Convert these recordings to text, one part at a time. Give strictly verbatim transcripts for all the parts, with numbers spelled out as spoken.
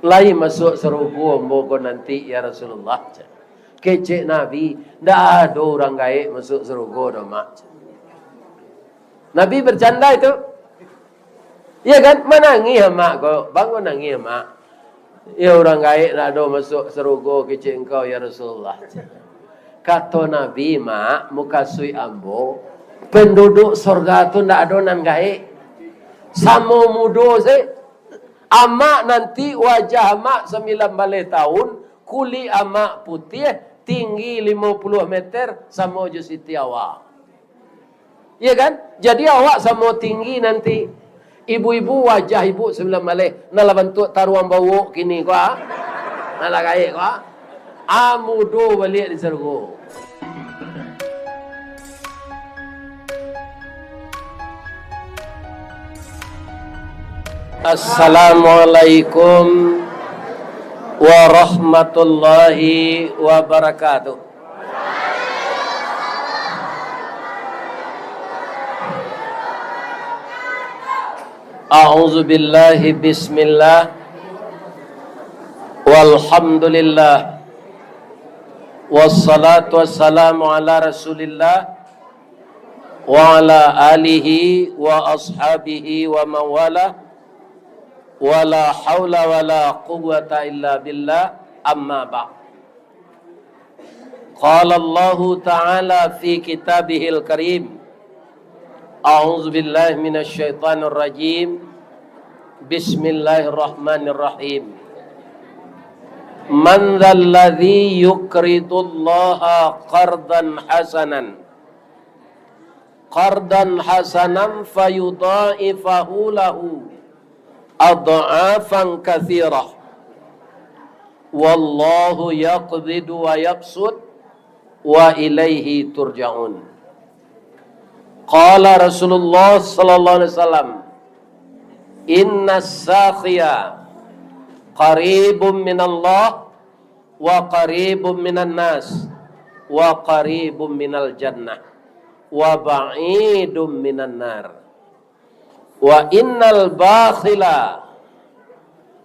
"Lai masuak sarugo ambo ko nanti, ya Rasulullah," cek. Kecek Nabi, "Ndak ado urang gaek masuak sarugo doh, Mak," cek. Nabi bercanda itu. Iya kan? Manangih amak ko. Bangun nangih amak. "Ya, urang gaek ndak ado masuak sarugo kecek engkau, ya Rasulullah." Kato Nabi, "Mak, mukasuik ambo, penduduk sorga tu ndak ado nan gaek. Samo mudo se. Amak nanti wajah amak sambilan baleh tahun, kulik amak putiah, tinggi limo puluah meter, samo jo Siti Hawa." Iya kan? Jadi awak samo tinggi nanti. Ibu-ibu, wajah ibu sambilan baleh, nan lah bantuak taruang bawok kini ko, ah. Nan lah gaek ko, ah. Ah, mudo baliak di sarugo. Assalamualaikum warahmatullahi wabarakatuh. A'udzubillahi, bismillah, walhamdulillah, wassalatu wassalamu ala Rasulillah, wa ala alihi wa ashabihi wa mawala, wala haula wala quwwata illa billah, amma ba'd. Qala Allahu ta'ala fi kitabihil karim, a'udzubillahi minasyaitonirrajim, bismillahirrahmanirrahim. Man dzalladzi yuqridullaha qardan hasanan, qardan hasanan fayudha'ifahu lahu adh'afan katsirah. Wallahu yaqbidu wa yabsut wa ilaihi turja'un. Qala Rasulullah sallallahu alaihi wasallam, "Innas sakhiya qaribun minallah, wa qaribun minan nas, wa qaribun minal jannah, wa ba'idun minan nar. Wa innal bakhila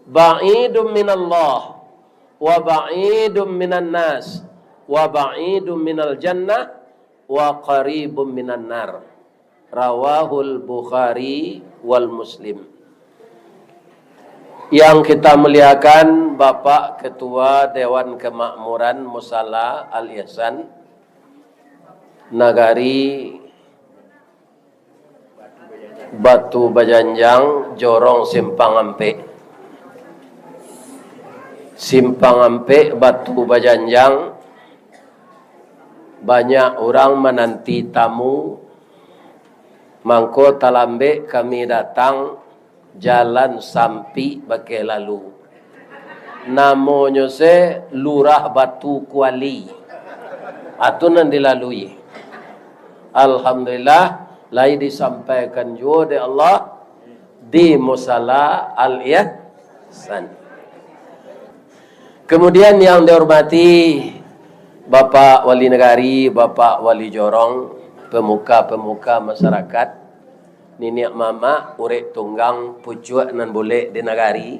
ba'idun minallah, wa ba'idun minan nas, wa ba'idun minal jannah, wa qaribun minan nar." Rawahul Bukhari wal Muslim. Yang kita muliakan Bapak Ketua Dewan Kemakmuran Musala Al-Ihsan, Nagari Batu Bajanjang, Jorong Simpang Ampek. Simpang Ampek, Batu Bajanjang, banyak urang mananti tamu, mangko talambek kami datang, jalan sampik bakeh lalu. Namonyo se Lurah Batu Kuali. Atu nan dilalui. Alhamdulillah, lai disampaikan juo dek Allah di Musala Al-Ihsan. Kemudian yang dihormati Bapak Wali Nagari, Bapak Wali Jorong, pemuka-pemuka masyarakat, niniak mamak, urek tunggang, pucuak nan bulek di nagari,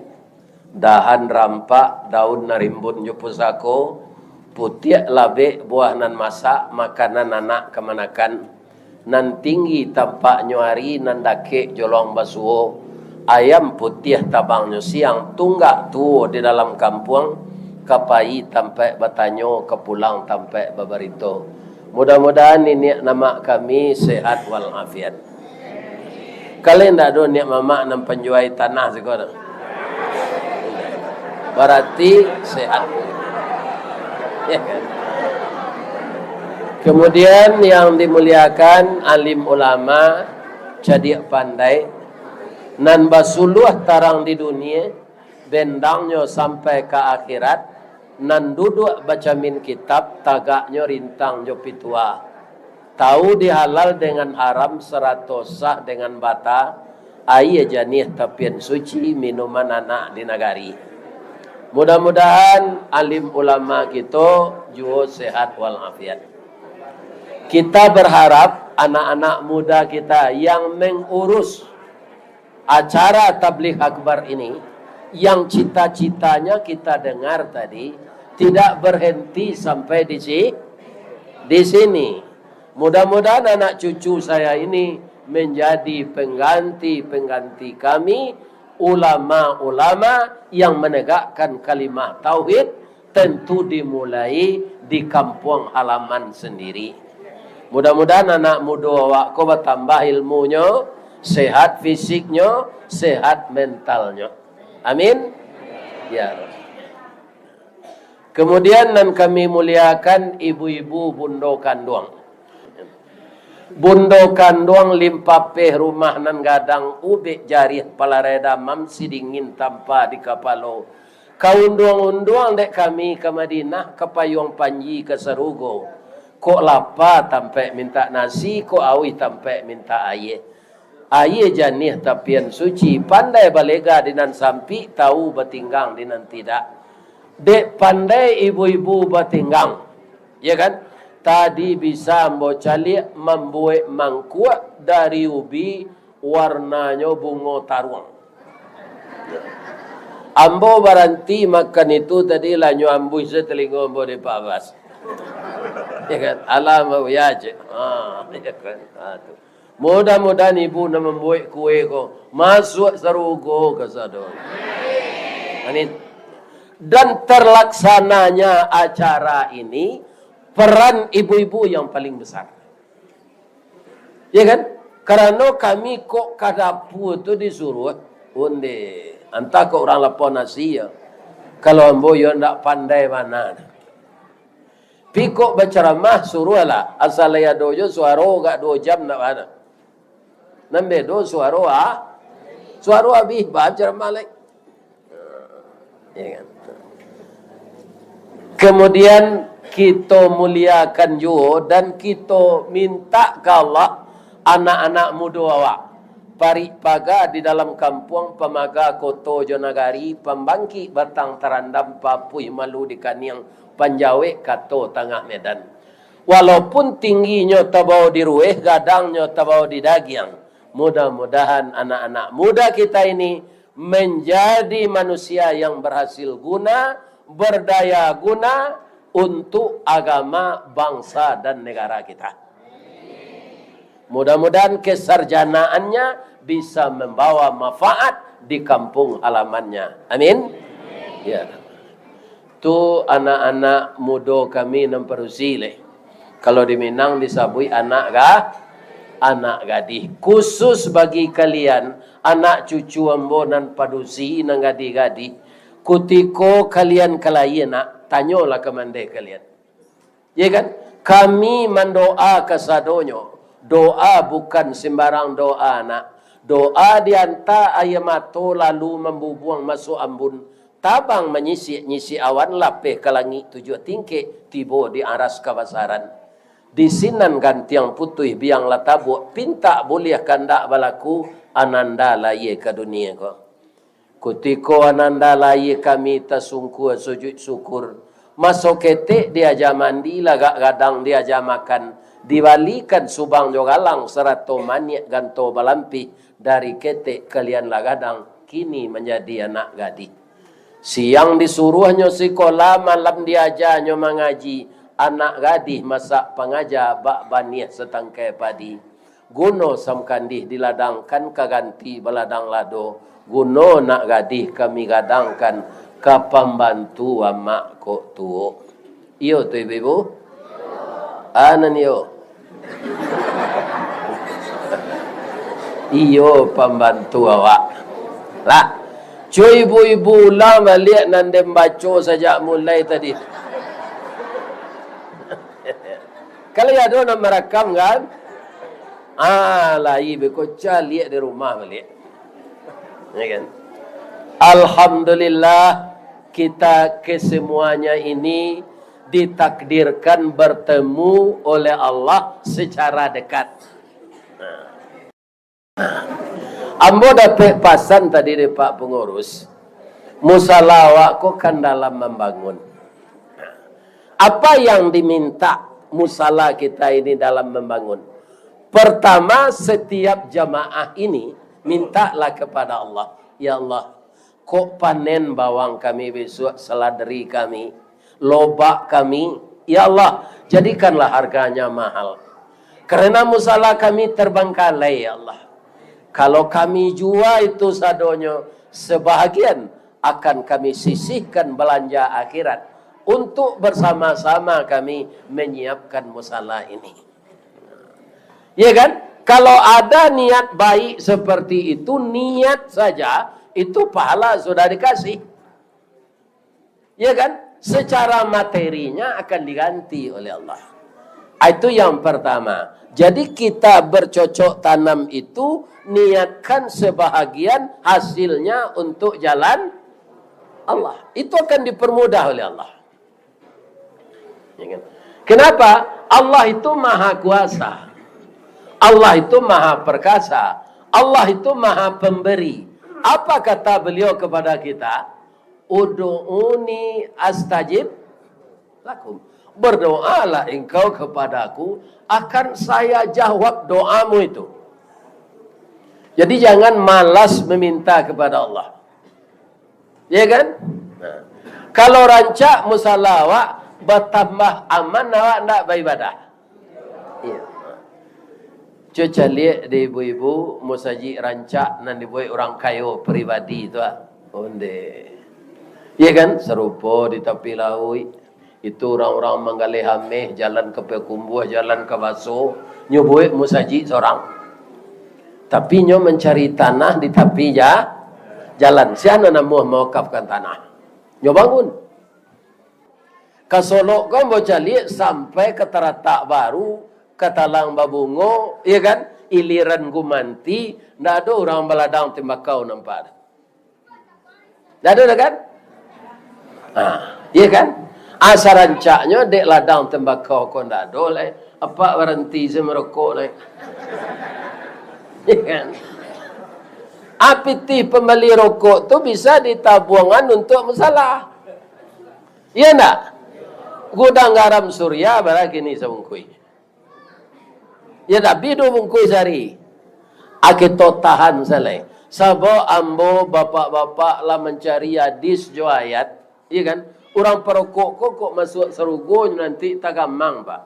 dahan rampak, daun nan rimbun jo pusako, putiak labek, buah nan masak, makanan anak kamanakan, nan tinggi tampaknyo ari, nan dakek jolong basuo, ayam putiah tabangnyo siang, tunggak tuo di dalam kampuang, ka pai tampaik batanyo, ka pulang tampaik babarito. Mudah-mudahan niniak mamak kami sehat walafiat. Kalau ndak ado niniak mamak nan panjuai tanah siko tu, barati sehat. Kemudian yang dimuliakan alim ulama, cadiak pandai, nan basuluah tarang di dunia, bendangnyo sampai ka akhirat, nan duduak bacamin kitab, tagaknyo rintang jo pitua. Tahu di halal dengan haram, sarato sah dengan bata, aia janiah tapian suci, minuman anak di nagari. Mudah-mudahan alim ulama kito juo sehat walafiat. Kita berharap anak-anak muda kita yang mengurus acara tabligh akbar ini, Yang cita-citanya kita dengar tadi tidak berhenti sampai di si-, di sini. Mudah-mudahan anak cucu saya ini menjadi pengganti-pengganti kami, ulama-ulama yang menegakkan kalimah tauhid, tentu dimulai di kampuang halaman sendiri. Mudah-mudahan anak mudo awak ko batambah ilmunyo, sehat fisiknyo, sehat mentalnyo. Amin. Ya Rabb. Kemudian nan kami muliakan ibu-ibu bundo kanduang. Bundo kanduang limpapeh rumah nan gadang, ubek jarih palarai damam, sidingin tampa di kapalo. Kaunduang-unduang dek kami ka Madinah, ka payuang panji ka sarugo. Kok lapa tampek mintak nasi, kok auih tampek mintak aia. Aia janiah tapian suci, pandai balega di nan sampik, tahu batinggang di nan tidak. Dek pandai ibu-ibu batinggang, ya kan? Tadi bisa ambo caliak mambuek mangkuak dari ubi, warnanyo bungo taruang. Ambo baranti makan itu tadi, lah nyo ambuih se talingo ambo dek Pak Bas. Ya kan? Alah, ambo ya cek. Ha, ya kan? Ha, tu. Mudah-mudahan ibu nan mambuek kue ko masuak sarugo kasado. Amin. Dan terlaksananya acara ini, peran ibu-ibu yang paling besar. Ya kan? Karano kami kok ka dapua tu disuruah, onde, antah kok urang lapau nasi yo. Kalau ambo yo ndak pandai bana. Pi kok bacaramah, suruahlah, asa lai ado jo suaro agak duo jam ndak bana. Nan bedo suaro, ah, suaro abih ba ceramah lai. Ya kan? Kemudian kito muliakan juo dan kito minta ka Allah, anak-anak mudo awak, parik paga di dalam kampuang, pamaga koto jo nagari, pambangkik batang tarandam, papuih malu di kaniang, panjawek kato tangah medan. Walaupun tingginyo tabao di rueh, gadangnyo tabao di dagiang, mudah-mudahan anak-anak muda kita ini menjadi manusia yang berhasil guna, berdaya guna untuk agama, bangsa, dan negara kita. Mudah-mudahan kesarjanaannya bisa membawa manfaat di kampung halamannya. Amin. Ya. Tu anak-anak mudo kami nan padusi leh. Kalau di Minang disabuik anak ga-, anak gadih. Khusus bagi kalian, anak cucu ambo nan padusi, nan gadih-gadih. Kutiko kalian ka lahia nak, tanyolah ka mandeh kalian. Ya kan? Kami mandoa kasadonyo. Doa bukan sembarang doa, nak. Doa dianta aia mato lalu mambubuang masuak ambun, tabang manyisik-nyisik awan, lapeh ka langik tujuah tingkek, tibo di aras kabasaran. Di sinan gantiang putuih biang lah tabuak, pintak buliah kandak balaku, ananda lahia ka dunia ko. Kutiko ananda lahia kami tasungkua sujuik syukur. Maso ketek diaja mandi, lagak gadang diaja makan, dibalikan subang jo galang, sarato maniak ganto balampih, dari ketek kalian lah gadang, kini manjadi anak gadih. Siang disuruahnyo sikola, malam diajanyo mangaji, anak gadih masak pangaja bak baniah satangkai padi. Guno samkandih diladangkan ka ganti baladang lado, guno nak gadih kami gadangkan ka pambantu amak kok tuo. Iyo tu ibu-ibu? Anan iyo. Iyo pambantu awak. Lah, cubo ibu-ibu ulang baliak nan den baco sajak mulai tadi. Kalau ado nan marakam kan? Ah, lai beko caliak di rumah baliak. Ya kan? Alhamdulillah, kita kesemuanya ini ditakdirkan bertemu oleh Allah secara dekat. Ambo dapek pasan tadi dari Pak Pengurus, musala awak ko kan dalam mambangun. Apa yang diminta musala kita ini dalam mambangun? Pertama, setiap jamaah ini mintalah kepada Allah, "Ya Allah, Kok panen bawang kami bisuak, seladri kami, lobak kami, ya Allah, jadikanlah harganya mahal. Karena musala kami terbengkalai, ya Allah. Kalau kami jua itu sadonyo, sebahagian akan kami sisihkan balanja akhirat untuk bersama-sama kami menyiapkan musala ini. Ya kan? Kalau ada niat baik seperti itu, niat saja, itu pahala sudah dikasih. Ya kan? Secara materinya akan diganti oleh Allah. Ah, itu yang pertama. Jadi kita bercocok tanam itu niatkan sebahagian hasilnya untuk jalan Allah. Itu akan dipermudah oleh Allah. Ya kan? Kenapa? Allah itu maha kuasa. Allah itu maha perkasa. Allah itu maha pemberi. Apa kata beliau kepada kita? "Ud'uni astajib lakum." Berdoalah engkau kepadaku, akan saya jawab doamu itu. Jadi jangan malas meminta kepada Allah. Ya kan? Nah. Kalau rancak musala awak, batambah aman awak ndak baibadah? Iya. Cubo caliak dek ibu-ibu, musajik rancak nan dibuek urang kayo pribadi tu, ah. Onde. Iya kan? Sarupo di tapi lauik. Itu urang-urang manggaleh ameh, jalan ka Payakumbuah, jalan ka Baso, nyo buek musajik sorang. Tapi nyo mancari tanah di tapi ja-, jalan. Sia nan namuah mawakafkan tanah? Nyo bangun. Ka Solok ko ambo caliak sampai ka Taratak Baru, ka Talang Babungo, iya kan? Iliran Gumanti, ndak ado urang baladang tembakau nampak. Ndak ado dah kan? Ha, iya kan? Asa rancaknyo dek ladang tembakau ko ndak ado lai, apak baranti se marokok lai. Iya kan? Ah, pitih pambali rokok tu bisa ditabuangan untuak musala. Iya ndak? Gudang garam Surya bara kini sabungkuih. Ya, tapi duo bungkuih sahari. Ah, kito tahan salai. Sabab ambo, bapak-bapak, lah mancari hadis jo ayat, iya kan? Urang parokok ko kok masuak sarugo nanti tagamang, Pak.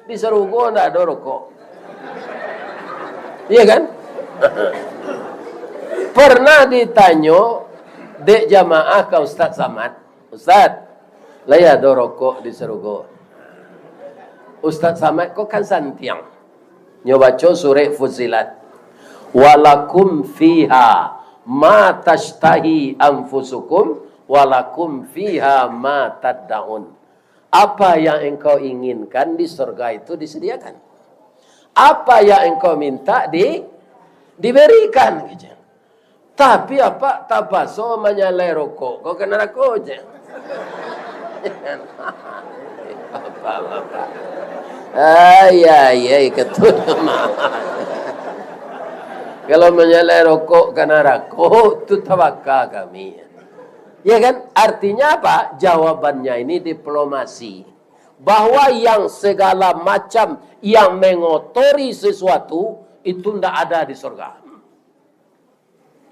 Di sarugo ndak ado rokok. Iya kan? Pernah ditanyo dek jamaah ka Ustaz Samad, "Ustaz, lai ado rokok di sarugo?" Ustaz Samad ko kan santiang. Nyo baco surek Fussilat. "Walakum fiha ma tashtahi anfusukum, walakum fiha ma taddaun." Apa yang engkau inginkan di surga itu disediakan. Apa yang engkau minta di-, diberikan, gitu. Tapi apak tapaso manyalai rokok ko ka narako, cek. Bapak-bapak. Ai, ai, ai, ketua jamaah. Kalau manyalai rokok ka narako, tu tabaka kami. Ya kan? Artinya apa? Jawabannya ini diplomasi. Bahwa yang segala macam yang mengotori sesuatu, itu ndak ada di surga.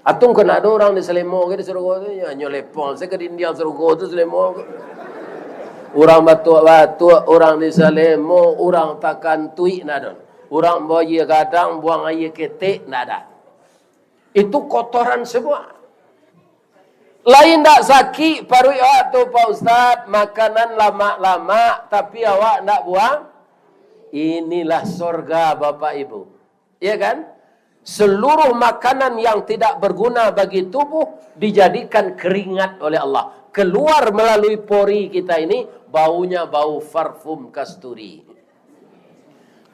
Atung kan ado urang di Salemo ke di surga tu, ya, nyo lepong se ka dindiang surga tu Salemo ke. Urang batuak-batuak, urang di Salemo, urang takantuik ndak ado. Urang buang aia gadang, buang aia ketek, ndak ada. Itu kotoran semua. Lai ndak sakik paruik awak tu, Pak Ustaz, makanan lamak-lamak, tapi awak ndak buang? Inilah sorga, Bapak Ibu. Ya kan? Seluruh makanan yang tidak berguna bagi tubuh dijadikan keringat oleh Allah. Keluar melalui pori kita ini, baunya bau parfum kasturi.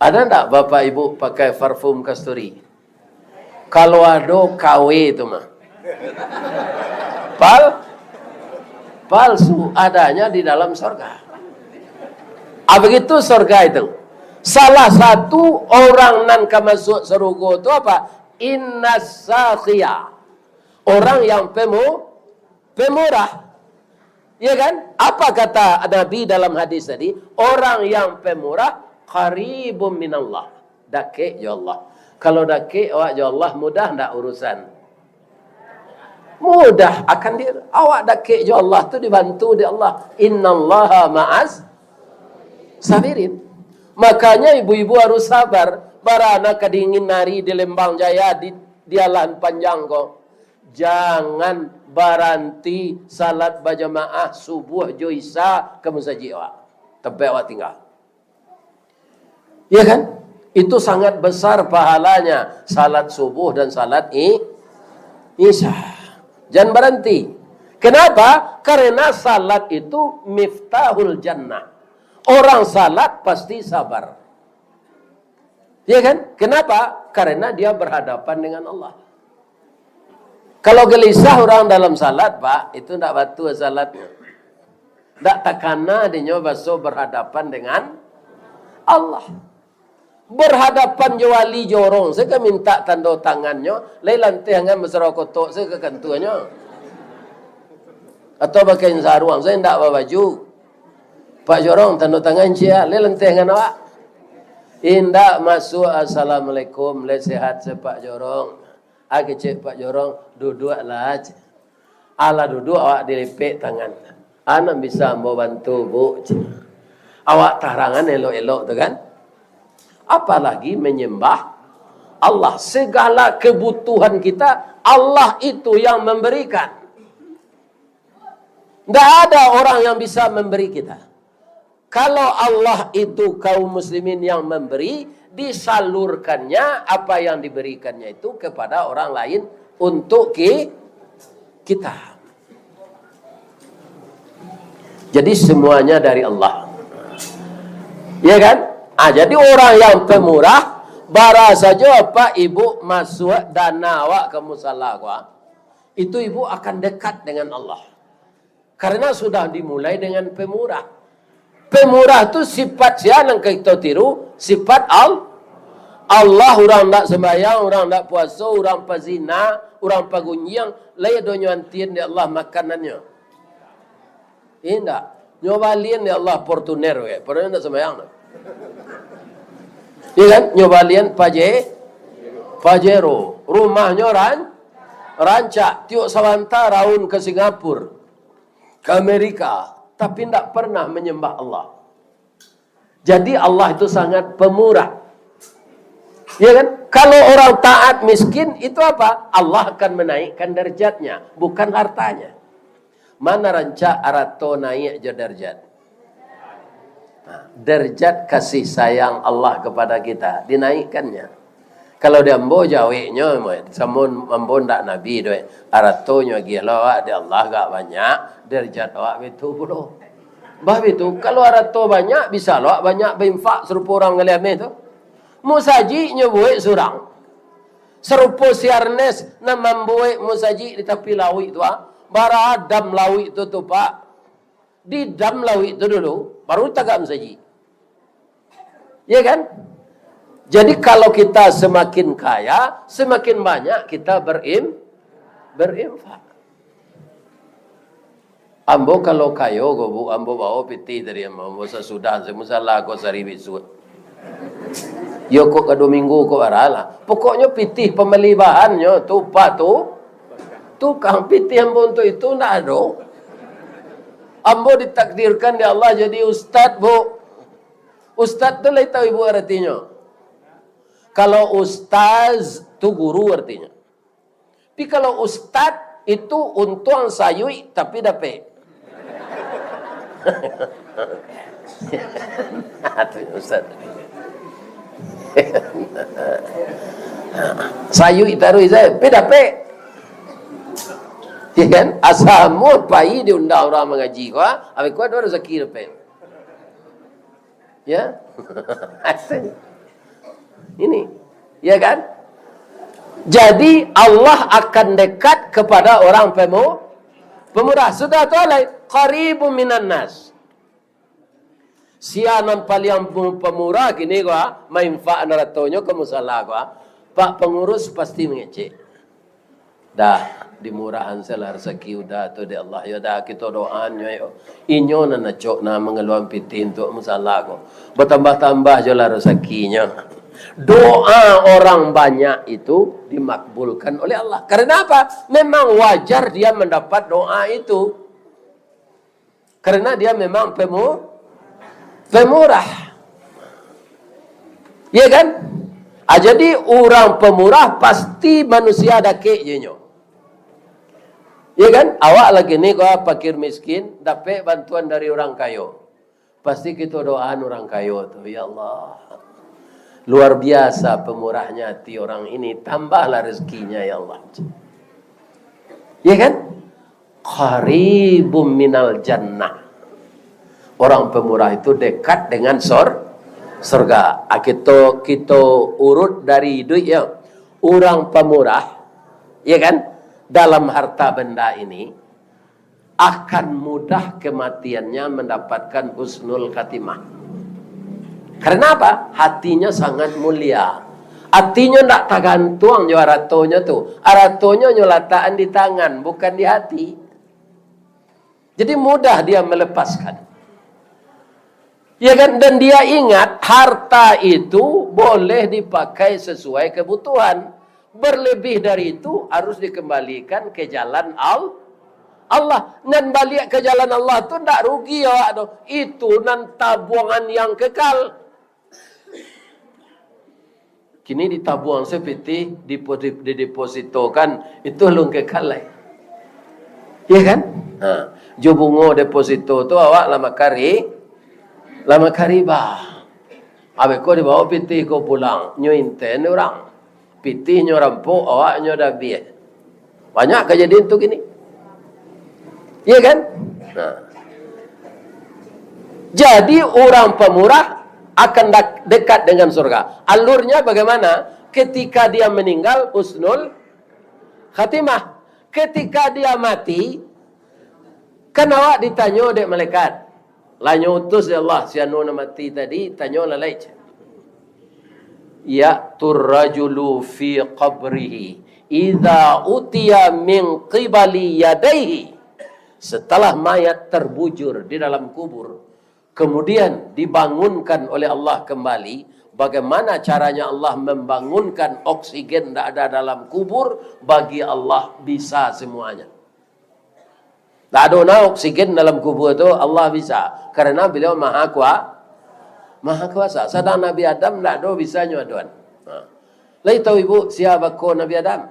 Ada ndak Bapak Ibu pakai parfum kasturi? Kalau ado, K W tu mah. Pal-, palsu, adanya di dalam sorga. Ah, begitu sorga itu. Salah satu orang nan ka masuak sarugo tu apa? Innas sakhia. Orang yang pemu-, pemurah. Ya kan? Apa kata Nabi dalam hadis tadi? Orang yang pemurah qaribun minallah. Dakek jo Allah. Kalau dakek awak jo Allah, mudah ndak urusan? Mudah akan di, awak dakek jo Allah tu dibantu dek Allah. Innallaha ma'as sabirin. Makanya ibu-ibu harus sabar. Bara nan ka dingin ari di Lembang Jaya, di, di Alahan Panjang ko. Jangan baranti salat bajamaah subuh jo isya ka musajik awak. Tampek awak tingga. Ya kan? Itu sangat besar pahalanya, salat subuh dan salat i-, isya. Jangan baranti. Kenapa? Karena salat itu miftahul jannah. Orang salat pasti sabar. Ya kan? Kenapa? Karena dia berhadapan dengan Allah. Kalau gelisah orang dalam salat, Pak, itu ndak batua salatnya. Ndak takana dinyo baso berhadapan dengan Allah. Berhadapan jo wali jorong, se ka minta tando tangannyo, lai lanteh angan basarah kotok, se ka kantuanyo. Atau pakai saruang, se ndak babaju. Pak Jorong, tando tangan cia, lai lanteh angan awak. Indak masuk, "Assalamualaikum, lai sehat se Pak Jorong?" Ah, kecek Pak Jorong, "Duduaklah," cek. Alah duduak, awak dilepek tangan. "A nan bisa ambo bantu, Bu?" cek. Awak tarangan elok-elok tu kan. Apalagi menyembah Allah. Segala kebutuhan kita, Allah itu yang memberikan. Ndak ada orang yang bisa memberi kita. Kalau Allah itu kaum muslimin yang memberi, disalurkannya apa yang diberikannya itu kepada orang lain untuk ki-, kita. Jadi semuanya dari Allah. Ya kan? Ah, jadi orang yang pemurah, bara sajo apak ibuk masuak dana awak ka musala ko, ah, itu ibuk akan dekat dengan Allah. Karena sudah dimulai dengan pemurah. Pemurah tu sifat sia nan ka kito tiru? Sifat Al-, Allah. Urang ndak sembayang, urang ndak puaso, urang pazina, urang pagunjiang, lai adonyo antian dek Allah makanannyo? Indak. Nyo balian dek Allah Fortuner, we. Padahal ndak sembayang tu. Iya kan? Nyo balian Paje-, Pajero. Rumahnyo ran-, rancak. Tiok sabanta raun ka Singapura, ka Amerika, tapi ndak pernah menyembah Allah. Jadi Allah itu sangat pemurah. Ya kan? Kalau orang taat miskin, itu apa? Allah akan menaikkan derajatnya, bukan hartanya. Mana rancak arato naik jo derajat? Nah, derajat kasih sayang Allah kepada kita dinaikkannya. Kalau di ambo jaweknyo, samo ambo ndak nabi doh, aratonyo agiah lo awak di Allah agak banyak, derajat awak bitu pulo. Bah bitu, kalau arato banyak, bisa lo awak banyak bainfak sarupo urang Ngaleh Ameh tu. Musajiknyo buek surang. Sarupo si Arnes nan mambuek musajik di tapi lauik tu, ah. Baradam lauik tu, tu, Pak. Didam lauik tu dulu, baru tagak musajik. Ya kan? Jadi, kalau kita semakin kaya, semakin banyak kita berim-, berinfak. Ambo kalau kayo ko, Bu, ambo bawa pitih tadi, ambo, ambo sasudah, musala ko sari bisuak. Yo kok ka duo minggu kok bara lah. Pokoknyo pitih pambali bahannyo, tu, Pak, tu. Tukang pitih ambo untuk itu ndak ado. Ambo ditakdirkan dek Allah jadi ustad, Bu. Ustad tu lai tahu ibu aratinyo? Kalau ustaz tu guru aratinyo. Tapi kalau ustad itu untuang sayuik tapi dapek. Tu ustad. Sayuik taruih sajo, tapi dapek. Ya kan? Asa amuah pai diundang urang mangaji ko, ah, abih ko ado rasaki dapek. Ya. Ini. Ya kan? Jadi, Allah akan dekat kepada orang pemu-, pemurah. Sudah tu alai, qaribun minan nas. Sia nan paliang mu-, pamurah kini ko, ah, mainfak aratonyo ka musala ko, ah. Pak pangurus pasti mangecek. Dah, dimurahan salah rasaki Uda tu dek Allah, yo dah, kito doaan nyo, yo. Inyo nan acok, nan mangaluan pitih untuak musala ko. Batambah-tambah jo lah rasakinyo. Doa orang banyak itu dimakbulkan oleh Allah. Karena apa? Memang wajar dia mendapat doa itu. Karena dia memang pemu-, pemurah. Ya kan? Ah, jadi urang pemurah pasti manusia dakek je nyo. Ya kan? Awak lagi ni, kau fakir miskin, dapek bantuan dari urang kayo. Pasti kito doaan urang kayo tu, "Ya Allah, luar biasa pemurahnya hati orang ini, tambahlah rezekinya, ya Allah." Ya kan? Qaribum minal jannah. Orang pemurah itu dekat dengan sor-, surga. Ah, kito, kito urut dari iduik, ya. Urang pemurah, ya kan? Dalam harta benda ini, akan mudah kematiannya mendapatkan husnul khatimah. Karena apa? Hatinya sangat mulia. Hatinya ndak tagantuang jo aratonyo tu. Aratonyo nyo latakan di tangan, bukan di hati. Jadi mudah dia melepaskan. Ya kan? Dan dia ingat, harta itu boleh dipakai sesuai kebutuhan. Berlebih dari itu, harus dikembalikan ke jalan Al-, Allah. Nan baliak ke jalan Allah tu ndak rugi awak tu. Itu nan tabuangan yang kekal. Kini ditabuang sapitih, dipo-, didepositokan, itu alun kekal lai. Iya kan? Ha. Jo bungo deposito tu awak lah makari, lah makariba. Abih ko dibawa pitih ko pulang, nyo inten urang. Pitih nyo rampok, awak nyo dabiah. Banyak kajadian tu kini. Iya kan? Nah. Jadi, urang pamurah akan dak-, dekat dengan surga. Alurnya bagaimana? Ketika dia meninggal, husnul khatimah. Ketika dia mati, kan awak ditanyo dek malaikat. Lah nyo utus dek Allah, si anu nan mati tadi, tanyo lalai. Ya'tur rajulu fi qabrihi, idza utiya min qibali yadaihi. Setelah mayat terbujur di dalam kubur, kemudian dibangunkan oleh Allah kembali, bagaimana caranya Allah membangunkan? Oksigen ndak ada dalam kubur, bagi Allah bisa semuanya. Tak ado nah oksigen dalam kubur tu, Allah bisa. Karena Beliau Maha Kua-, Maha Kuasa. Sadang Nabi Adam ndak ado bisanyo adoan. Ha. Lai tahu ibu, sia bako Nabi Adam?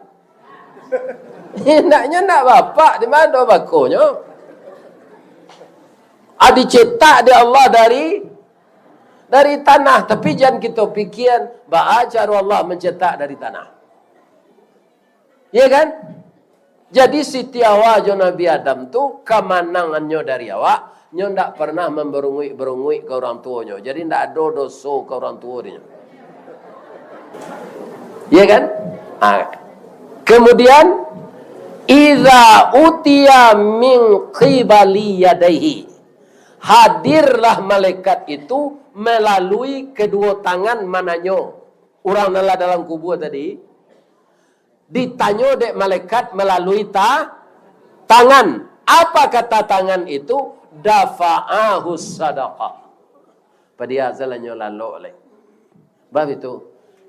Indaknyo ndak bapak, di mano bakonyo? Ah, dicetak dek Allah dari, dari tanah. Tapi jan kito pikian, baa caro Allah mencetak dari tanah. Iya kan? Jadi, Siti Hawa jo Nabi Adam tu, kamanangannyo dari awak, nyo ndak pernah mambarunguik-barunguik ka urang tuonyo. Jadi, ndak ado doso ka urang tuo dinyo. Iya kan? Ha. Kemudian, "Idza utiya min qibali yadaihi." Hadirlah malaikat itu melalui kedua tangan mananyo. Urang nan lah dalam kubur tadi, ditanyo dek malaikat malalui ta-, tangan. Apa kata tangan itu? "Dafa'ahu sadaqah." Padia salanyo lalok lai. Bab itu,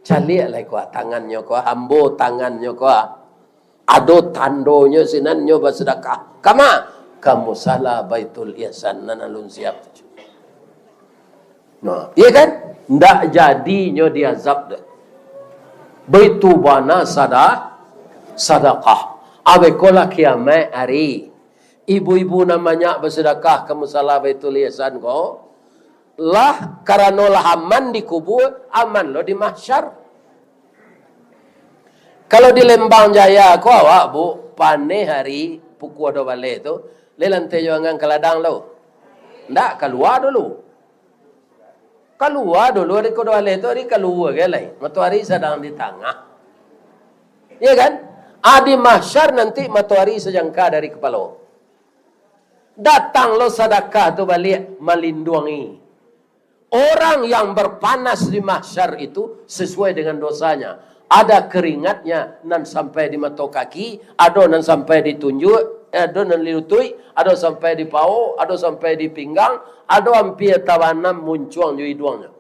caliak lai kua tangannyo kua, ambo tangannyo kua. Ado tandonyo sinan nyo basadakah. Kama? Ka musala Baitul Ihsan nan alun siap tu. Nah, iya kan? Ndak jadi nyo diazab doh. Baitu bana sada-, sadakah. Abih ko lah kiamaik ari. Ibu-ibu nan banyak basadakah ka musala Baitul Ihsan ko, lah karano lah aman di kubur, aman lo di mahsyar. Kalau di Lembang Jaya ko awak, Bu, paneh ari pukua duo baleh tu, lai lantai jo angan ka ladang lo. Ndak, kalua dulu. Kalua dulu ari ko duo baleh tu, ari kalua gai lai. Matoari sadang di tangah. Iya kan? Ah, di mahsyar nanti matoari sajangka dari kapalo. Datang lo sadakah tu baliak malinduangi. Orang yang berpanas di mahsyar itu sesuai dengan dosanya. Ada keringatnya nan sampai di mato kaki, ado nan sampai di tunjuak, eh, ado nan di lutuik, ado sampai di pao, ado sampai di pinggang, ado ampia tabanam muncuang jo iduangnyo.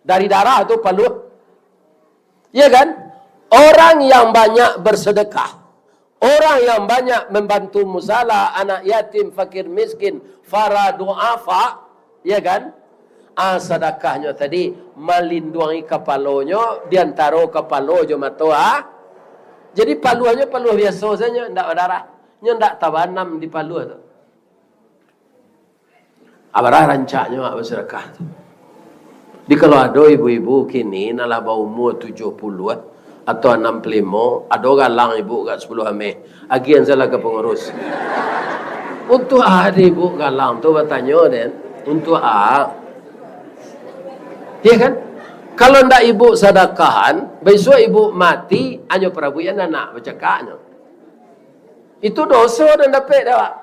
Dari darah tu paluah, Ya kan? Orang yang banyak bersedekah, orang yang banyak membantu musala, anak yatim, fakir miskin, fara du'afa, ya kan? Ah, sadakahnyo tadi malinduangi kapalonyo di antaro kapalo jo mato, ah. Jadi paluahnyo paluah biaso sajo, ndak badarah. Nyo ndak tabanam di paluah tu. Abarah rancaknyo awak basadakah tu. Jadi kalau ado ibu-ibu kini nan lah baumua tujuah puluah atau anam puluah limo, ado galang ibu agak sapuluah ameh, agiahan sajolah ka pangurus. Untuak a dek ibu galang tu, batanyo den, untuak a? Ya kan? Kalau ndak ibu sadakahan, bisuak ibu mati, anyo parabuikan anak bacakaknyo. Itu doso nan dapek dek awak.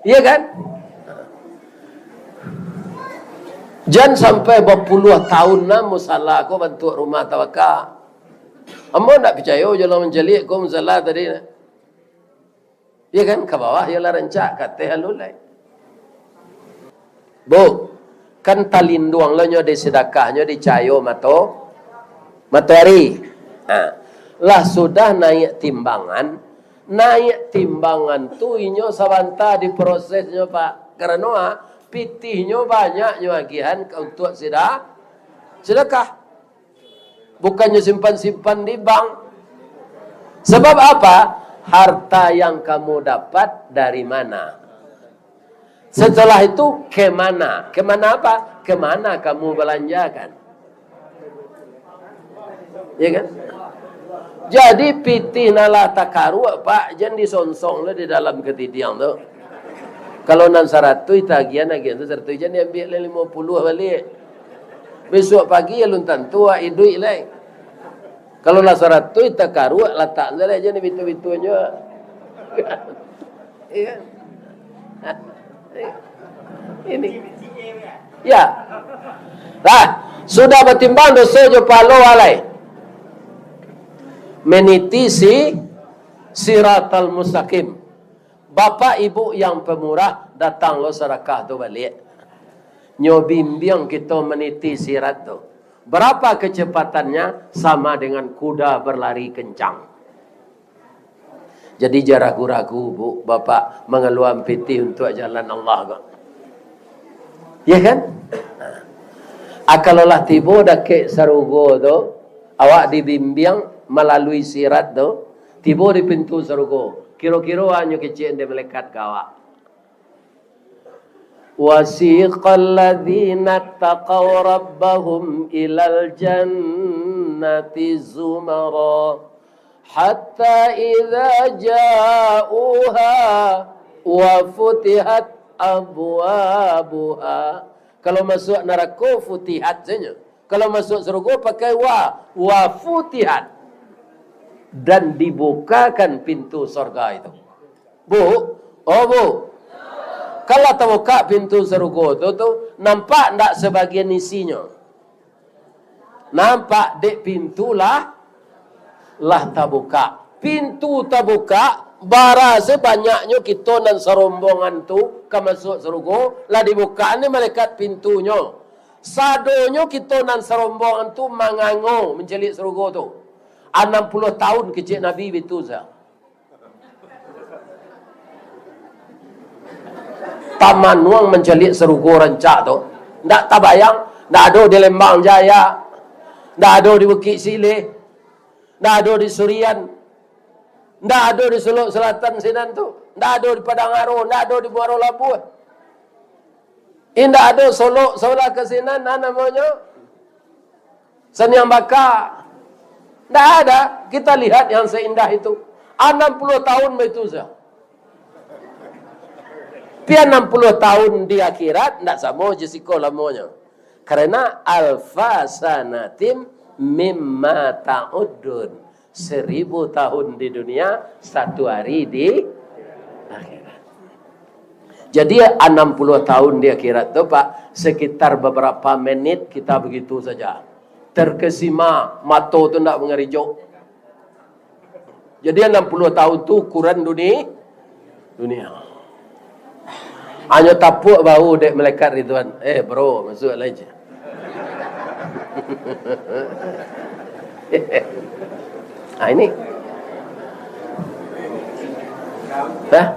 Iya kan? Jan sampai bapuluah taun lah musala ko bantuak rumah tawaka. Ambo ndak picayo jo lah mancaliak ko musala tadi. Iya kan? Ka bawah iyo lah rancak, ka ateh alun lai. Bu, kan talinduang lo nyo dek sadakahnyo dek cayo mato, matoari. Ha. Lah sudah naiak timbangan, naiak timbangan tu inyo sabanta diprosesnyo, Pak. Karano, ha, pitihnyo banyak nyo agiahan ka untuak sida-, sadakah. Bukannyo simpan-simpan di bank. Sebab apa? Harta yang kamu dapat dari mana? Setelah itu, kemana? Kemana apa? Kemana kamu belanjakan? Ya kan? Jadi, pitih nan lah takaruak, Pak, jan disonsong lah di dalam katidiang tu. Kalau nan saratuih tagiahan, agiahan tu saratuih, jan diambiak lah limo puluah baliak. Bisuak pagi alun tantu awak iduik lai. Kalau lah saratuih takaruak, latak sajo lai, jan dibitu-bituan juo. Iya. Ini. Ya. Lah, sudah batimbang doso jo pahalo alai. Meniti si siratal mustaqim. Bapak ibu yang pemurah, datang lo sadakah tu baliak. Nyo bimbiang kito meniti sirat tu. Berapa kecepatannya? Sama dengan kuda berlari kencang. Jadi, jan ragu-ragu, Bu, Bapak, mangaluaan pitih untuak jalan Allah ko. Ya kan? Ah, kalau lah tibo dakek sarugo tu, awak dibimbiang malalui sirat tu, tibo di pintu sarugo, kiro-kiro a nyo kecek dek malaikat ka awak. Wasiqal ladzina taqaw rabbahum ilal jannati zumara, hatta idza ja'uha wa futihat abwabuha. Kalau masuak narako, futihat sajo. Kalau masuak sarugo, pakai wa, wa futihat. Dan dibukakan pintu sorga itu. Bu, oh Bu, kalau tabukak pintu sarugo tu, tu, nampak ndak sabagian isinyo? Nampak, dek pintu lah, lah tabukak. Pintu tabukak, bara sabanyaknyo kito nan sarombongan tu ka masuak sarugo, lah dibukakan dek malaikat pintunyo. Sadonyo kito nan sarombongan tu mangango mancaliak sarugo tu. Anam puluah taun kecek Nabi bitu sa. Tamanuang mancaliak sarugo rancak tu. Ndak tabayang, ndak ado di Lembang Jaya, ndak ado di Bukik Sileh, ndak ado di Surian, ndak ado di Solok Selatan sinan tu, ndak ado di Padang Aro, ndak ado di Muaro Labuah. Indak ado Solok sabalah ka sinan, nah, namonyo Saniang Baka. Ndak ada. Kita lihat yang seindah itu. Anam puluah tahun baitu sa. Pi anam puluah tahun di akhirat, ndak samo jo siko lamonyo. Karena alfa sanatim mimma ta'uddun. Seribu tahun di dunia, satu hari di akhirat. Jadi, anam puluah tahun di akhirat tu, Pak, sekitar beberapa menit kita begitu saja. Terkesima, mato tu ndak mangarijok. Jadi, anam puluah tahun tu ukuran duni-, dunia. Hanyo tapuak bahu dek malaikat Ridwan. "Eh, bro, masuak lai je." Ah, ini. Hah?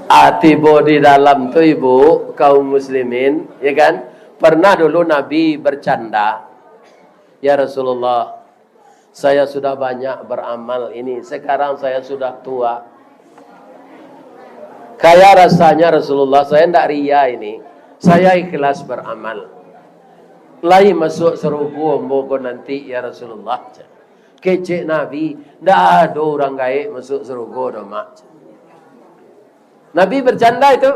Ah, tibo di dalam tu, ibu, kaum muslimin, ya kan? Pernah dulu Nabi bercanda, "Ya Rasulullah, saya sudah banyak beramal ini, sekarang saya sudah tua. Kayak rasanya Rasulullah, saya ndak ria ini, saya ikhlas beramal. Lai masuak sarugo ambo ko nanti, ya Rasulullah." Kecek Nabi, "Ndak ado urang gaek masuak sarugo doh, Mak." Nabi bercanda itu.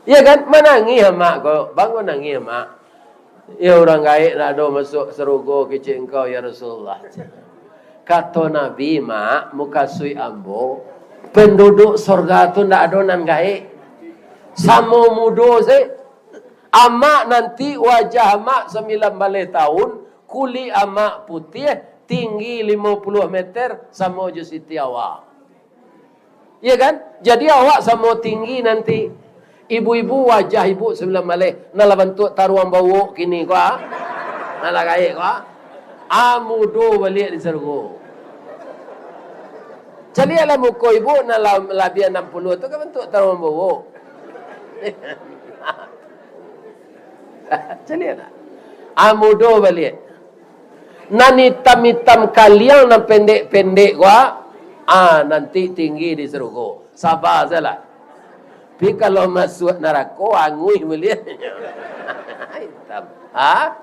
Iya kan? Manangih amak ko. Bangun nangih amak. "Ya, urang gaek ndak ado masuak sarugo kecek engkau, ya Rasulullah." Kato Nabi, "Mak, mukasuik ambo, penduduk sorga tu ndak ado nan gaek. Samo mudo se. Amak nanti wajah amak sambilan baleh tahun, kulik amak putiah, tinggi limo puluah meter, samo jo Siti Hawa." Iya kan? Jadi awak samo tinggi nanti. Ibu-ibu, wajah ibu sambilan baleh, nan lah bantuak taruang bawok kini ko, ah. Nan lah gaek ko, ah. Ah, mudo baliak di sarugo. Caliaklah muko ibu nan lah, labiah anam puluah tu, kan bantuak taruang bawok. Caliaklah. Ah, mudo baliak. Nan itam-itam kaliang, nan pendek-pendek ko, ah, nanti tinggi di sarugo. Saba sajolah. Tapi kalau masuak narako, anguih baliak. Itam. Ha?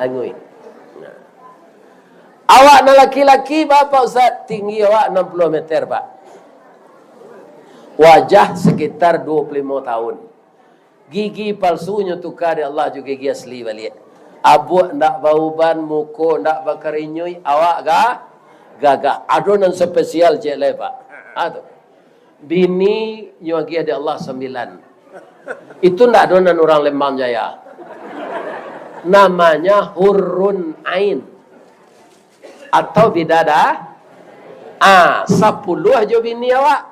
Anguih. Nah. Awak nan laki-laki, Bapak Ustaz, tinggi awak anam puluah meter, Pak. Wajah sekitar dua puluh lima tahun. Gigi palsunyo tuka dek Allah jo gigi asli baliak. Abuak ndak bauban, muko ndak bakarinyuik, awak ga-, gagah. Ado nan spesial ciek lai, Pak. Ha, tu. Bini nyo agiah dek Allah sambilan. Itu ndak ado nan urang Lembang Jaya. Namanya hurun ain. Atau bidada-, ah, sapuluah jo bini awak.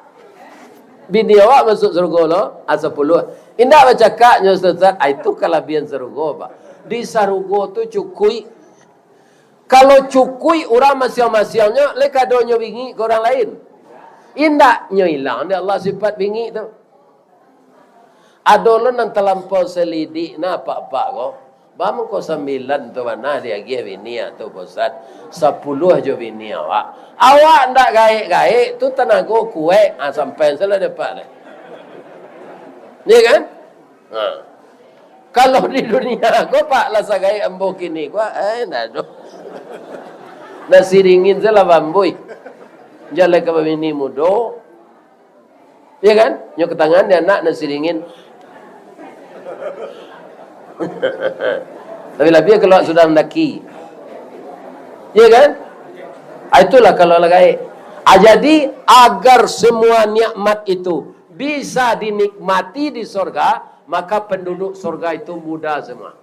Bini awak masuak sarugo lo, ah, sapuluah. Indak bacakak nyo, Ustaz, ah, itu kalabiahan sarugo, Pak. Di sarugo tu cukuik. Kalau cukuik urang masiang-masiangnyo, lai kadonyo bingik ka urang lain. Indak, nyo ilang dek Allah sifat bingik tu. Ado lo nan talampau salidik nah, apak-apak ko. Baa mangko sambilan tu bana diagiah bini tu, Pak Ustaz? Sapuluah jo bini awak. Awak ndak gaek-gaek tu, tanago kuaik, ah, sampai salah dapat deh. Iya kan? Ha. Kalau di dunia ko, Pak, lah sagaek ambo kini ko, eh, ndak ado. Nasi dingin salah bambuih. Jan lai ka babini mudo. Iya kan? Nyo ka tangan di anak nasi dingin. Labiah-labiah kalau sudah mandaki. Iya kan? Ah, itulah kalau lah gaek. Ah, jadi, agar semua nikmat itu bisa dinikmati di sorga, maka penduduk sorga itu muda semua.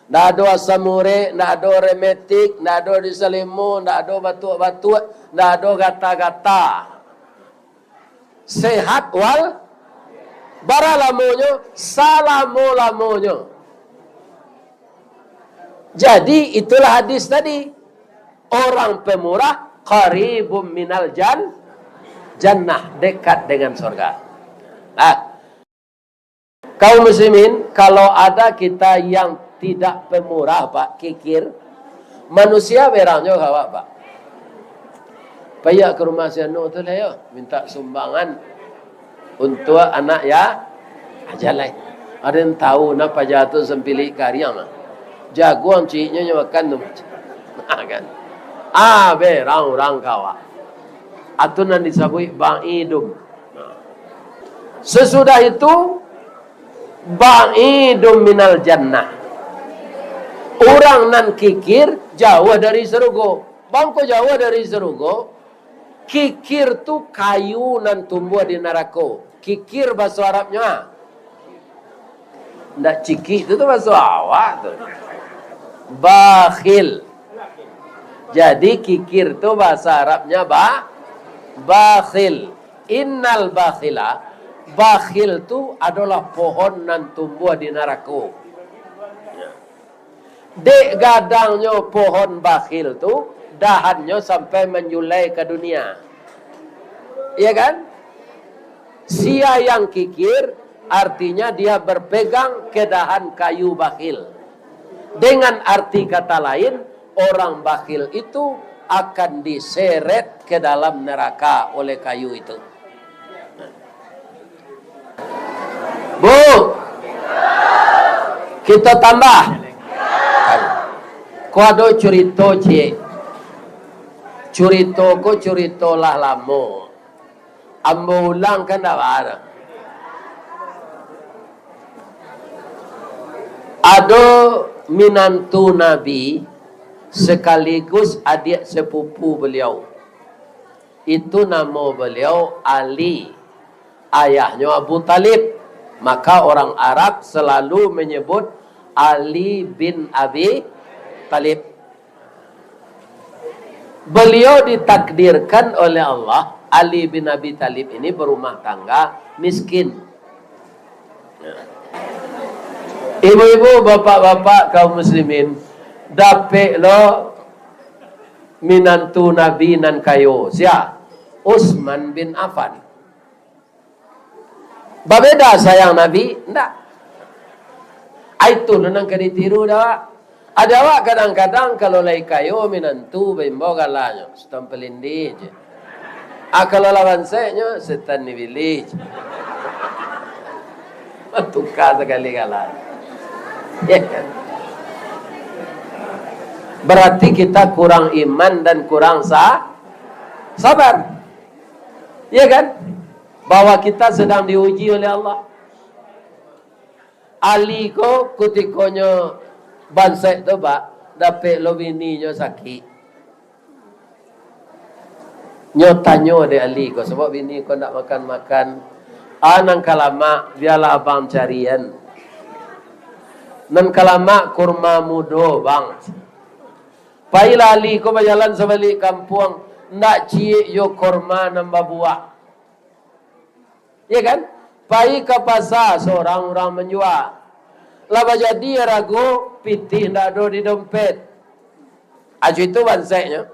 Ndak ado asam urek, ndak ado rematik, ndak ado di salimo, ndak ado batuak-batuak, ndak ado gata-gata. Sehat wal, bara lamonyo? Salamo-lamonyo. Jadi, itulah hadis tadi. Orang pemurah qaribum minal jan-, jannah, dekat dengan surga. Nah, kaum muslimin, kalau ada kita yang tidak pemurah, Pak, kikir, manusia berangnyo ka awak, Pak. Paiak ka rumah si anu tu lah yo, minta sumbangan untuak anak ya-, aja lai. Ado nan tahu, nah, paja tu sampilik kariang, ah. Jaguang cieknyo nyo makan tu. Kan? Ah, berang urang ka awak. Atu nan disabuik ba'idum. Sesudah itu, ba'idum minal jannah. Urang nan kikir jauah dari sarugo. Bangko jauah dari sarugo, kikir tu kayu nan tumbuah di narako. Kikir baso Arabnyo, ah. Ndak cikik tu, tu baso awak tu. Bakhil. Jadi, kikir tu bahasa Arabnya ba-, bakhil. Innal bakhila, Bakhil tu adolah pohon nan tumbuah di narako. Dek gadangnyo pohon bakhil tu, dahannyo sampai manjulai ka dunia. Iya kan? Sia yang kikir, artinya dia berpegang ke dahan kayu bakhil. Dengan arti kata lain, orang bakhil itu akan diseret ke dalam neraka oleh kayu itu. Bu, kita tambah. Ko ado curito ciek. Curito ko curito lah lamo. Ambo ulang kan ndak baa. Ado minantu Nabi, sekaligus adiak sepupu beliau. Itu namo beliau Ali, ayahnyo Abu Talib. Maka orang Arab selalu menyebut Ali bin Abi Talib. Beliau ditakdirkan oleh Allah, Ali bin Abi Talib ini berumah tangga miskin. Ibu-ibu, bapak-bapak, kaum muslimin, dapek lo minantu Nabi nan kayo. Sia? Utsman bin Affan. Babeda sayang Nabi? Ndak. Ai tu nan ka ditiru dek awak. Ado awak kadang-kadang kalau lai kayo minantu baimbau galanyo, Sutan Palindih je. Ah, kalau lah bansaiknyo, Setan Ibilih je. Tuka sakali gala. Ya kan? Berarti kita kurang iman dan kurang sa-, sabar. Ya kan? Bahwa kita sedang diuji oleh Allah. Ali ko kutikonyo bansaik tu, Pak, dapek lo bininyo sakik. Nyo tanyo dek Ali ko, "Sabab bini ko ndak makan-makan." "Ah, nan ka lamak, bialah abang carian. Nan ka lamak kurma mudo, Bang." Pailah Ali ko bajalan sabalik kampuang, ndak ciek jo kurma nan babuah. Ya kan? Pai ka pasa, sorang urang manjua. Lah bajadi arago, pitih ndak ado di dompet. Ajo itu bansaiknyo.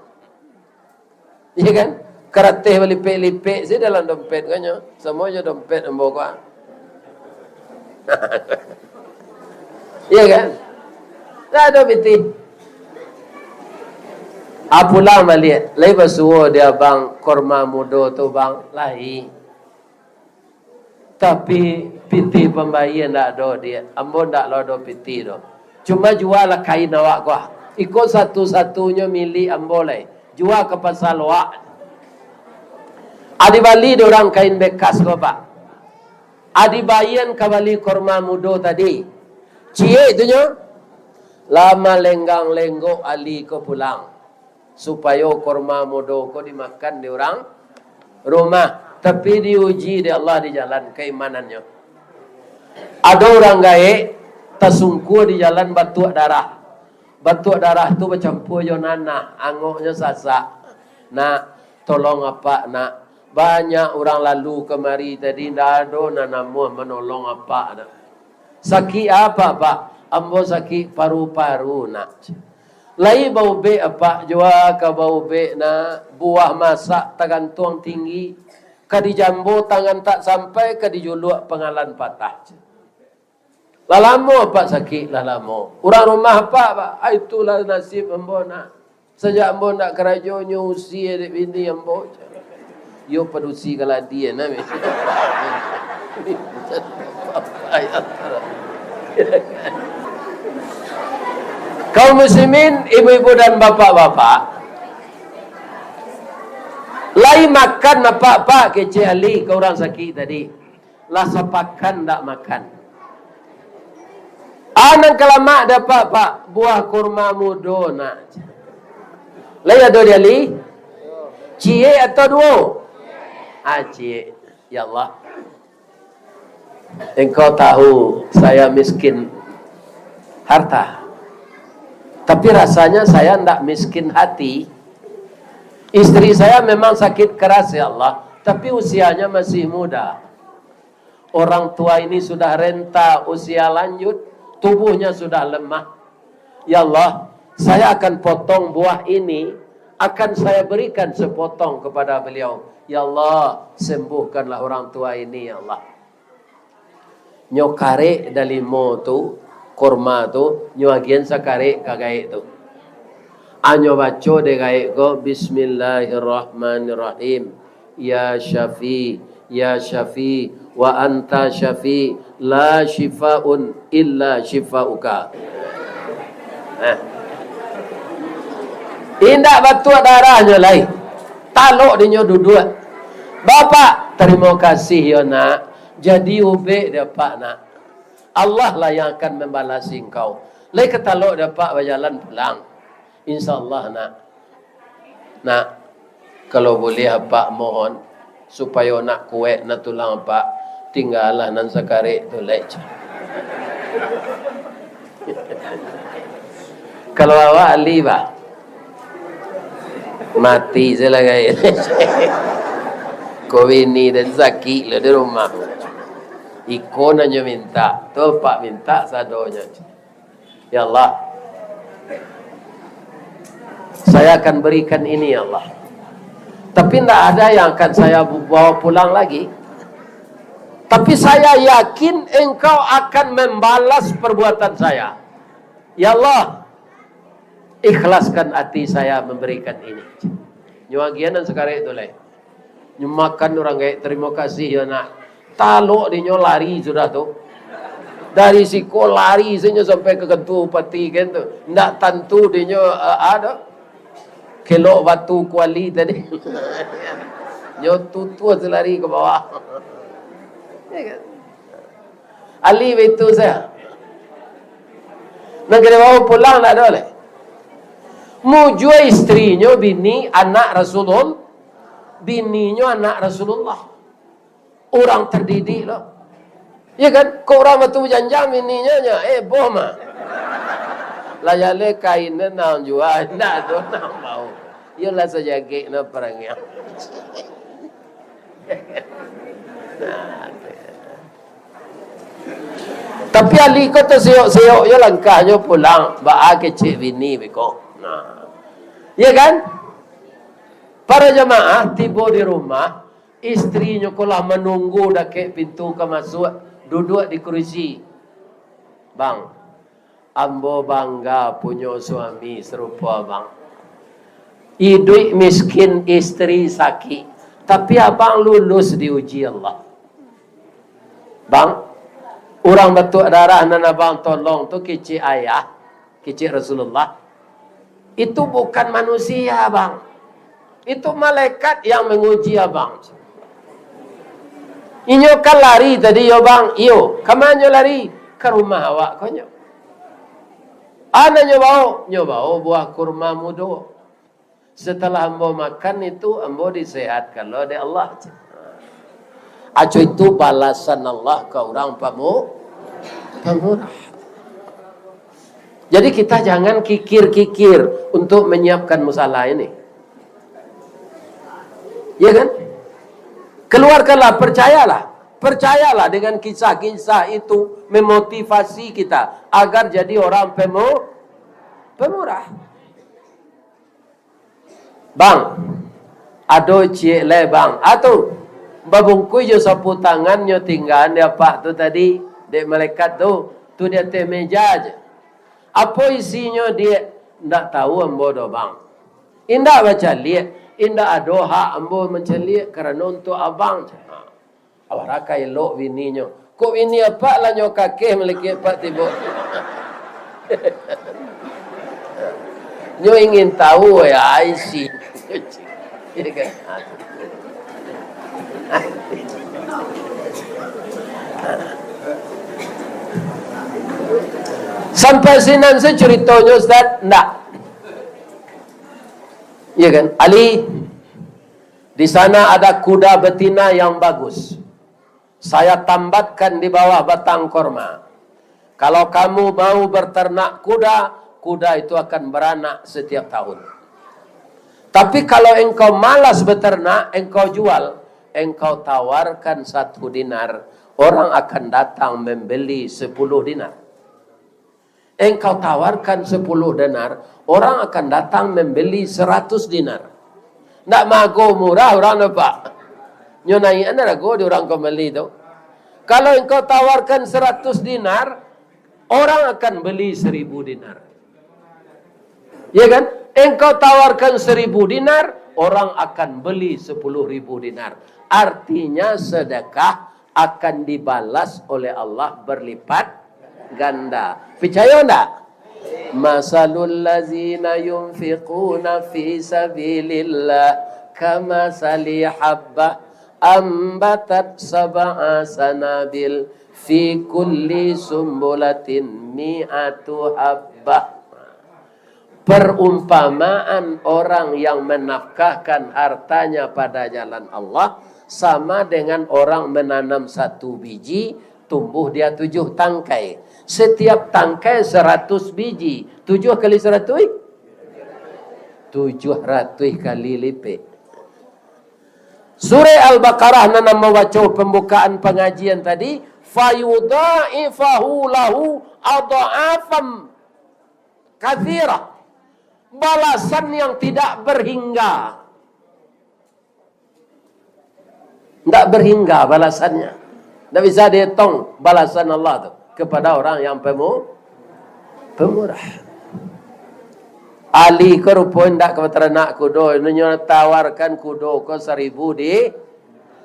Ya kan? Karateh balipek-lipek se dalam dompet kanyo. Samo jo dompet ambo ko. Ya kan? Ndak ado pitih. Ah, pulang baliak. Lai basuo di abang kurma mudo tu, Bang? Lai. Tapi pitih pambayia ndak ado, Diak. Ambo ndak lo ado pitih doh. Cuma jualah kain awak ko ah. Iko satu-satunyo milik ambo lai. Jua ka pasa Loak. Adi bali dek urang kain bekas ko, Pak. Adi baian ka bali kurma mudo tadi. Ciek tu nyo. Lah malenggang-lenggok Ali ko pulang. Supayo kurma mudo ko dimakan di urang rumah. Tapi diuji dek Allah di jalan keimanannyo. Ado urang gaek tasungkua di jalan batuak darah. Batuak darah tu bacampua jo nanah, angoknyo sasak. "Nak, tolong apak, nak. Banyak urang lalu kamari tadi, ndak ado nan namuah manolong apak, nak." "Sakik apa, Pak?" "Ambo sakik paru-paru, nak." "Lai baubek, apak?" "Jua ka baubek, nak. Buah masak tagantuang tinggi. Ka dijambo tangan tak sampai, ka dijuluak pangalan patah." "Lah lamo apak sakik?" "Lah lamo." "Urang rumah apak, Pak?" "Ah, itulah nasib ambo, nak. Sajak ambo ndak karajo, nyo usie dek bini ambo." Iyo, padusi kaladian, nah. Kaum muslimin, ibu-ibu dan bapak-bapak, lai makan apak-apak, kecek Ali ka urang sakik tadi. Lah sapakan ndak makan. "Ah, nan ka lamak dapek, Pak?" "Buah kurma mudo, nak." "Lai ado di Ali? Ciek atau duo?" "Ah, ciek." "Ya Allah, Engkau tahu saya miskin harta. Tapi rasanya saya ndak miskin hati. Istri saya memang sakit keras, ya Allah, tapi usianya masih muda. Orang tua ini sudah renta usia lanjut, tubuhnya sudah lemah. Ya Allah, saya akan potong buah ini, akan saya berikan sepotong kepada beliau. Ya Allah, sembuhkanlah orang tua ini, ya Allah. Nyo karek dalimo tu, kurma tu, nyo agian sakarek ka gaek tu. Anyo baco dek gaek ko, "Bismillahirrahmanirrahim. Ya Syafi, ya Syafi, wa anta Syafi, la syifaun illa syifauka." Nah. Indak batuak darahnyo lai. Talok dinyo duduak. "Bapak, tarimo kasih yo, Nak. Jadi ubek dek Apak, Nak. Allah lah yang akan mambalasi engkau. Lai ka talok dek Apak bajalan pulang. Insya Allah, Nak. Nak, kalau buliah Apak mohon, supayo nak kuek na tulang Apak, tinggalah nan sakarek tu lai." Kalau awak ahli, bah, mati se lah gaek. Ko bini den sakik lo di rumah. Iko nan nyo mintak, tu Apak mintak sadonyo. Ya Allah, saya akan berikan ini, ya Allah. Tapi ndak ada yang akan saya bawa pulang lagi. Tapi saya yakin Engkau akan membalas perbuatan saya. Ya Allah, ikhlaskan hati saya memberikan ini. Nyo agian nan sakarek tu lai. Nyo makan urang gaek, "Tarimo kasih yo, Nak." Talok dinyo lari sudah tu. Dari siko lari sajo sampai ka kantua bupati kan tu. Ndak tantu dinyo, eh, ado. Kelok batu kuali tadi. Nyo tutuas lari ka bawah. Ya kan? Ahli baitu sajo. Nan ka dibawa pulang ndak ado lai. Mujua istrinyo bini anak Rasulullah, bininyo anak Rasulullah. Urang terdidik lo. Ya kan? Kok urang batu bajanjang bininyo nyo, eh, boh mah. Lah jaleh kain nan naun jua, ndak tu naun bau. Iyolah sajagek no parangiang. Nah, tapi ahli ko taseyok-seyok jo langkahnyo pulang, baa kecek bini beko. Nah. Ya kan? Para jamaah tibo di rumah, istrinyo ko lah manunggu dakek pintu ka masuak, duduak di kurisi. "Bang, ambo bangga punyo suami sarupo abang. Iduik miskin, istri sakik, tapi abang lulus diuji Allah." "Bang, urang batuak darah nan abang tolong tu kecek ayah, kecek Rasulullah. Itu bukan manusia, Bang. Itu malaikat yang manguji abang." "Inyo kan lari tadi yo, Bang?" "Iyo." "Ka ma nyo lari?" "Ka rumah awak," ko nyo. "A nan nyo bao?" "Nyo bao buah kurma mudo. Setelah ambo makan itu, ambo disehatkan lo dek Allah." Aco itu balasan Allah ka urang pamu-, pamurah. Jadi kita jangan kikir-kikir untuk menyiapkan musala ini. Ya kan? Keluarkanlah, percayalah. Percayalah dengan kisah-kisah itu memotivasi kita agar jadi orang pemu-, pemurah. "Bang, ado ciek lai, Bang." Atu, babungkuih jo sapu tangan nyo tinggaan di apak tu tadi, dek malaikat tu, tu di ateh meja je. "Apo isinyo, Diak?" "Ndak tahu ambo doh, Bang. Indak bacaliak, indak ado hak ambo mancaliak karano untuak abang." Awak raka elok bininyo. Kok bini apak lah nyo kakeh malaikat apak tibo. Nyo ingin tahu ya isi. Ya kan? Sampai sinan se curitonyo, Ustaz? Ndak. Ya kan? Ali, di sana ada kuda betina yang bagus. Saya tambatkan di bawah batang korma. Kalau kamu mau berternak kuda, kuda itu akan beranak setiap tahun. Tapi kalau engkau malas beternak, engkau jual, engkau tawarkan satu dinar Orang akan datang membeli sepuluh dinar. Engkau tawarkan sepuluh dinar, orang akan datang membeli seratus dinar. Ndak mago murah orang tu, Pak. Nyo naiakan harago di orang ka bali tu. Kalau engkau tawarkan seratus dinar, orang akan beli seribu dinar. Ya kan? Engkau tawarkan seribu dinar, orang akan beli sepuluh ribu dinar. Artinya sedekah akan dibalas oleh Allah berlipat ganda. Picayo ndak? Masalul lazina yunfiquna fi sabilillah kamasali habbah ambatat sab'a sanabil fi kulli sumbulatin mi'atu habbah. Perumpamaan orang yang menafkahkan hartanya pada jalan Allah sama dengan orang menanam satu biji, tumbuh dia tujuh tangkai. Setiap tangkai seratus biji, tujuh kali seratus? Tujuh ratus kali lipek. Surah Al-Baqarah nan ambo baco pambukaan pangajian tadi, fayudha'ifahu lahu adha'afan katsirah. Balasan yang tidak berhingga. Ndak berhingga balasannya. Ndak bisa dihitung balasan Allah tu kepada orang yang pemu-, pemurah. Ali ko rupo ndak ka bataranak kudo, nyo tawarkan kudo ko saribu di-,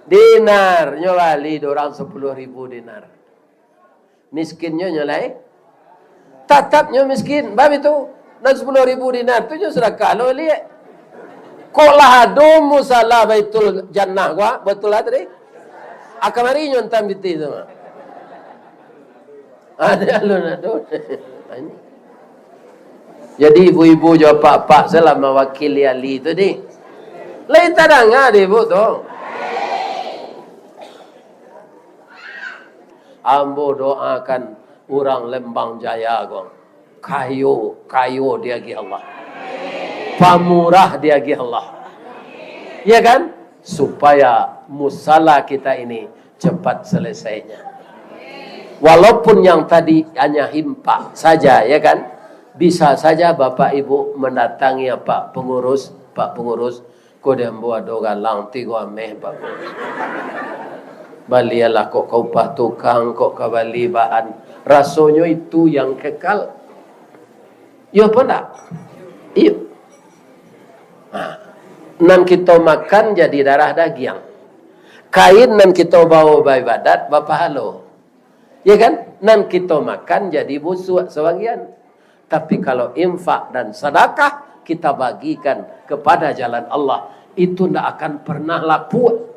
dinar, nyo bali dek urang sapuluah ribu dinar. Miskinnyo nyo lai, tatap nyo miskin, bab itu. Nan sapuluah ribu dinar tu nyo sadakah lo liek. Kok lah ado musala Baitul Jannah ko, ah? Batul lah tadi? Ah, kamari nyo antam pitih tu, ah. Ado alun ado. Jadi ibu-ibu jo apak-apak salah mawakili ali tu di. Lai tadanga di ibu tu. Ambo doakan urang Lembang Jaya ko, kayo, kayo diagiah Allah. Pamurah diagiah Allah. Ya kan? Supaya musala kita ini cepat selesainya. Walaupun yang tadi hanya himpak saja, ya kan? Bisa saja Bapak Ibu mendatangi Pak Pengurus, Pak Pengurus, ko di ambo ado galang tigo ameh, Pak. Balilah kok ka upah tukang, kok ka bali bahan. Rasonyo itu yang kekal. Iyo apo ndak? Iyo. Nah, nan kito makan jadi darah dagiang. Kain nan kito bawo baibadat bapahalo. Ya kan? Nan kito makan jadi busuak sabagian. Tapi kalau infak dan sadakah kita bagikan kepada jalan Allah, itu ndak akan pernah lapuk.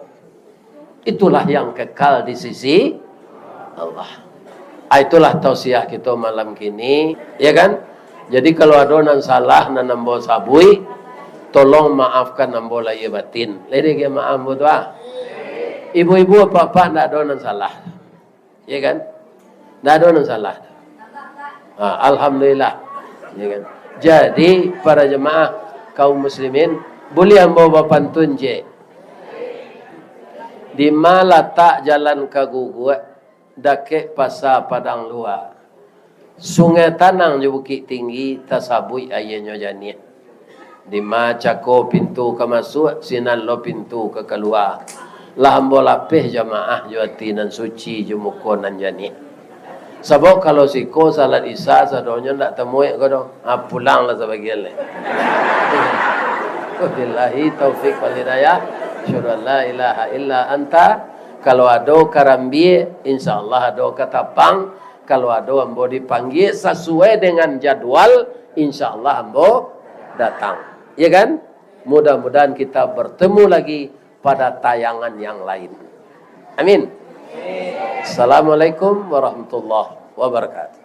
Itulah yang kekal di sisi Allah. Ah, itulah tausiah kito malam kini, ya kan? Jadi kalau ado nan salah nan ambo sabuik, tolong maafkan ambo lahia batin. Lai diagiah maaf ambo tu, ah. Ibu-ibu, apak-apak, ndak ado nan salah. Ya kan? Ndak ado nan salah. Ha, alhamdulillah. Ya kan? Jadi, para jemaah kaum muslimin, buliah ambo bapantun ciek. Dima latak jalan ka Guguak, dakek Pasa Padang Lua. Sungai Tanang jo Bukik Tinggi, tasabuik aianyo janiah. Dima cako pintu ka masuak, sinan lo pintu ka kalua. Lah ambo lapeh jamaah jo ati nan suci, jo muko nan janiah. Sabab kalau siko salat Isya, sadonyo ndak tamuek ko doh. Ha, pulanglah sabagian lai. Wabillahi taufik wal hidayah. Asyhadu an la ilaha illa anta. Kalau ado karambia, insyaallah ado katapang. Kalau ado ambo dipanggia sasuai dengan jadwal, insyaallah ambo datang. Ya kan? Mudah-mudahan kita bertemu lagi pada tayangan yang lain. Amin. Assalamualaikum warahmatullahi wabarakatuh.